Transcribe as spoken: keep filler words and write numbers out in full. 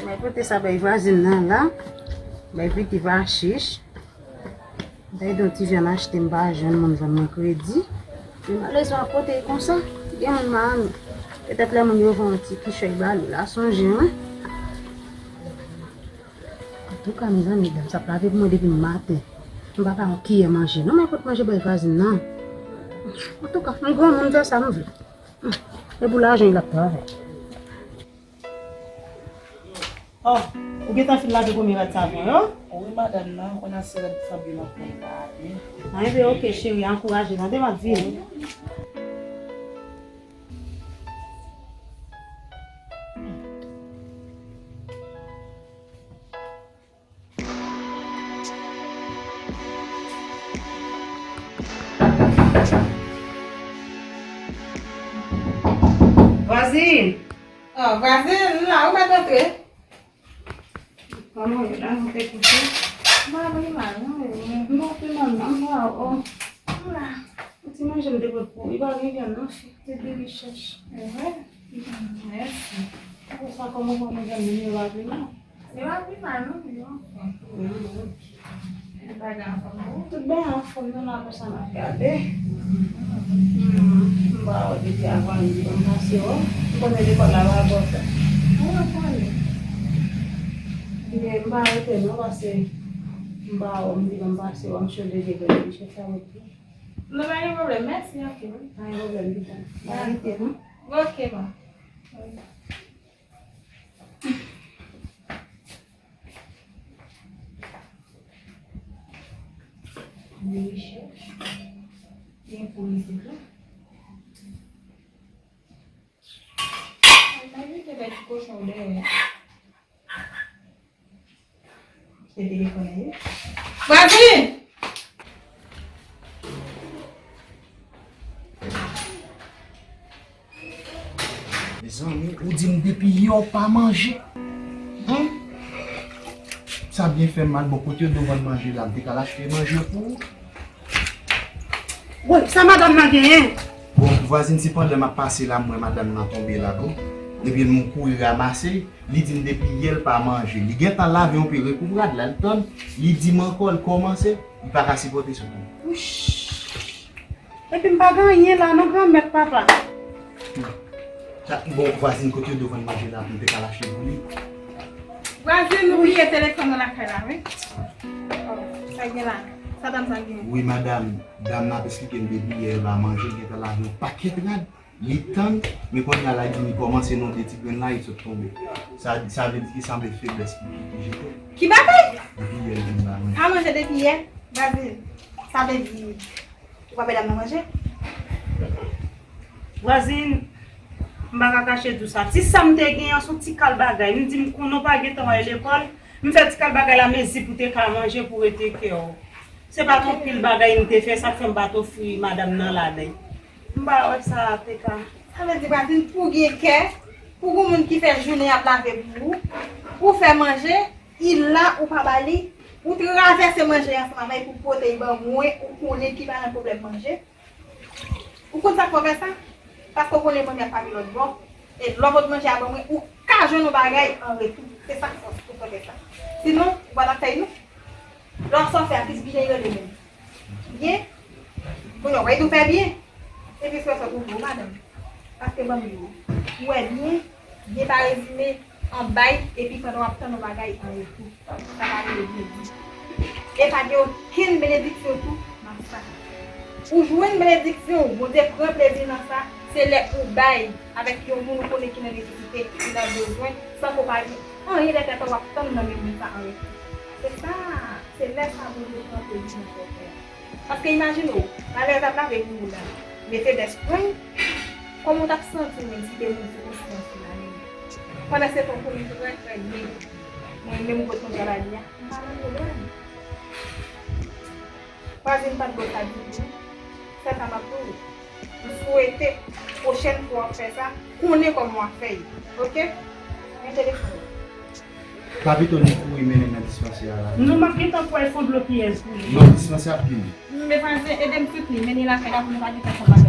Mwen pote sa bay vwazin nan la. Bay pitit pa chich. Bay don ti jan achte m pa jwenn moun vann mwen kredi. Men malezman kote konsa. Gen moun Miami. Petèt lè moun yo van yon ti kichòy ba li la sonje mwen. Antouka mezanmi, dam sa ap lave pou mwen depi maten. M pa ka yon kiyè manje non, mwen pot manje bay vwazin nan. Antouka, m granmoun fè sa m vle. E pou lajan l ap travay. Oh, ou gentan fin lave konbyen rad savon yo? Wi madanm nan, ou konn ase rad savon nan fè pa ale. Anyen, oke cheri, ankouraje, tande m ap vini. Vwazin! Oh, vwazin, m la, ou mèt antre. Kòman w ye la, nou te kouche? M pa pi mal non, e ou menm? M pa pi mal non, m pa o. M la. Yon ti manje m te pot pou ou, li pa gen vyann non, fi. Se delicious. E vre? Mèsi. Konsa kòman w manje m, li pa pi mal? Li pa pi mal non, li anfòm. Li bagay anfòm wi. Tout bagay anfòm non, la konsa n ap gade. Hmm, m pa wè depi avan li di ban m pase wè. M konnen lekòl la pa bò sa. Mwen konnen. Men m pa rete non, paske m pa wè, m di ban m pase wè, m chonje gen vre, m chèche avèk li. Non, pa gen pwoblèm, mèsi anpil. Pa gen pwoblèm, pitit. M pa rete non. Ok, ma. Gen pou isit la. Mwen evite bay ti kochon dèyè. Se telefòn nan ye. Vwazin! Mezanmi, ou di m depi yè w pa manje. Hen? Sa byen fè m mal, bon, kote yo devan manje la, m te ka al achte manje pou ou. Woy, sa madanm nan genyen? Bon, vwazin, se pandan m ap pase la, m wè madanm nan tonbe la, bon. Epi m kouri ranmase, li di m depi yè l pa manje. Li gentan lave yon pe rekouvre rad la, li tann, li di m ankò, li kòmanse, li pa ka sipòte sou tou. Wouch! Epi m pa gen anyen la non, granmèt papa. Sa, bon, vwazin, kote yo devan manje la, m te ka al achte pou li. Vwazin, nou bliye telefòn nan lakay la, wi. Oh, sa gen la? Sa dam sa gen? Wi, madanm. Dam nan ap esplike m depi yè l pa manje, l gentan lave yon pakèt rad. Li tann, men kounye a la, li di li kòmanse nan de ti grenn la, li sot tonbe. Sa, sa vle di ki sanble feblès ki, ki, ki jete. Ki bagay? Depi yè, li vin pa manje. Pa manje depi yè? Vwazin, sa vle di ou pa bay dam nan manje? Vwazin, m pa ka kache di w sa. Ti sa m te gen an, se yon ti kal bagay. M di m konnen w pa gentan al lekòl. M fè ti kal bagay la mezi pou te ka manje, pou rete kè w. Se pa t yon pil bagay m te fè, sa k fè m pa t ofri madanm nan ladan. M pa wè sa te ka. Sa vle di, vwazin, pou gen kè, pou gon moun ki fè jounen ap lave pou ou, pou fè manje, li la ou pa ba li, ou travèse manje ansanm avè l pou pote l ban mwen, ou konnen ki pa nan pwoblèm manje. Ou konn sa k fè w fè sa? Paske w konnen manmi ap pale lòt bò, e lè w pot manje a ban mwen, ou ka jwenn yon bagay an retou. Se sa k fè w fè sa. Sinon, ou pa t ap fè l non. Lè w ap sa w fè a, plis byen rele menm. Byen. Kounye a, w wè, tou fè byen. Epi sou sa tou vre, madanm. Paske ban m di w, ou wè byen, byen pa rezime an bay, epi pandan w ap tann yon bagay an retou. Sa pa rele byen di. E pa gen okenn benediksyon tou nan sa. Ou jwenn benediksyon, Bondye pran plezi nan sa, se lè ou bay avèk yon moun ou konnen ki nan nesesite, ki nan bezwen, san ke w pa gen anyen dèyè tèt ou w ap tann nan men moun sa an retou. Se sa, se lè sa Bondye pran plezi nan sa w fè a. Paske imajine w, malè t ap lave pou ou la, mete bèspwen, kòman w t ap santi w menm si te moun sou konsyans ou la menm? Pandan se tan w konnen trè, trè byen, mwen menm kot mwen travay a, m pa nan pwoblèm. Vwazin pa t bon sa ditou, sèl sa m ap di w, m swete pwochèn fwa w ap fè sa, konnen kòman w ap fè l, oke? Men telefòn ou. Papito nou kouri mennen nan dispansè a la. Non, m ap gentan pran fon dlo pyès pou li. Non, dispansè ap pini. Men vwazin, ede m soutni, mennen lakay la pou nou pa gentan fè bagay.